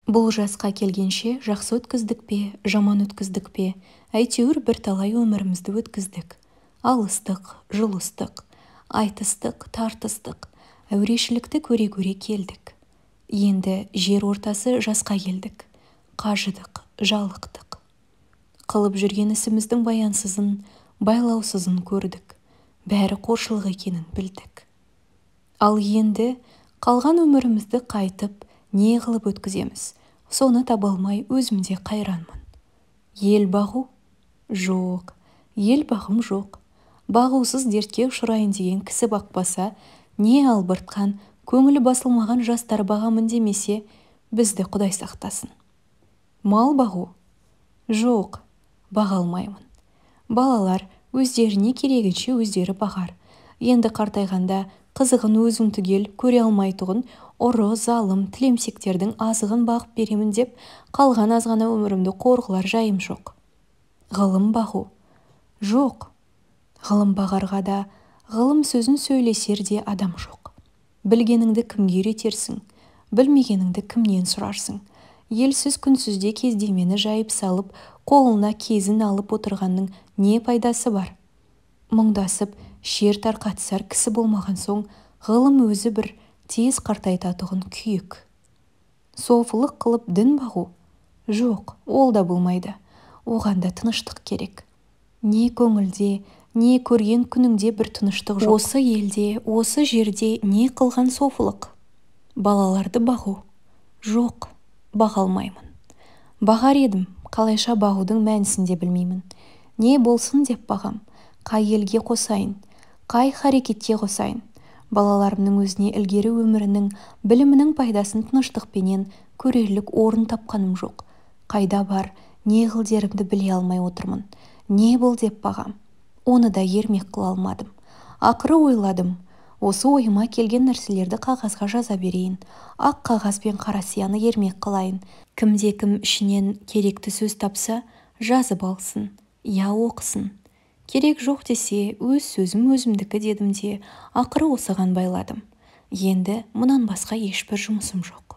Бұл жасқа келгенше жақсы өткіздік пе, жаман өткіздік пе, әйтеуір бірталай өмірімізді өткіздік. Алыстық, жұлыстық, айтыстық, тартыстық, әурешілікті көре-көре келдік. Енді жер ортасы жасқа келдік. Қажыдық, жалықтық. Қылып жүрген ісіміздің баянсызын, байлаусызын көрдік. Бәрі қоршылық екенін білдік. Ал енді қалған өмірімізді қайтып, не қылып өткіземіз? Соны таба алмай өзім де қайранмын. Ел бағу? Жоқ, ел бағым жоқ. Бағусыз дертке ұшырайын деген кісі бақпаса, не албыртқан, көңілі басылмаған жастар бағамын демесе, бізді Құдай сақтасын. Мал бағу? Жоқ, баға алмаймын. Балалар өздеріне керегінше өздері бағар. Енді қартайғанда қызығын өзің түгел көре алмайтұғын ұры, залым, тілемсектердің азығын бағып беремін деп қалған азғана өмірімді қор қылар жайым жоқ. Ғылым бағу? Жоқ. Ғылым бағарға да, ғылым сөзін сөйлесер де адам жоқ. Білгеніңді кімге үйретерсің, білмегеніңді кімнен сұрарсың? Елсіз күнсізде кездемені жайып салып, қолына кезін алып отырғанның не пайдасы бар? Мұңдасып, шер тарқатысар кісі болмаған соң, ғылым өзі бір тез қартайтатұғын күйік. Софылық қылып дін бағу? Жоқ, ол да болмайды. Оған да тыныштық керек. Не көңілде, не көрген күніңде бір тыныштық жоқ. Осы елде, осы жерде не қылған софылық? Балаларды бағу? Жоқ, баға алмаймын. Бағар едім, қалайша бағудың мәнісін де білмеймін. Не болсын деп бағам, қай елге қосайын, қай харекетке қосайын? Балаларымның өзіне ілгері өмірінің, білімінің пайдасын тыныштықпенен көрерлік орын тапқаным жоқ. Қайда бар, не қыл дерімді біле алмай отырмын. Не бол деп бағам, оны да ермек қыла алмадым. Ақыры ойладым, осы ойыма келген нәрселерді қағазға жаза берейін. Ақ қағаз бен қара сияны ермек қылайын. Кімде-кім ішінен керекті сөз тапса, жазып алсын, я оқысын. Керек жоқ десе, өз сөзім өзімдікі дедім де, ақыры осыған байладым. Енді мұнан басқа ешбір жұмысым жоқ.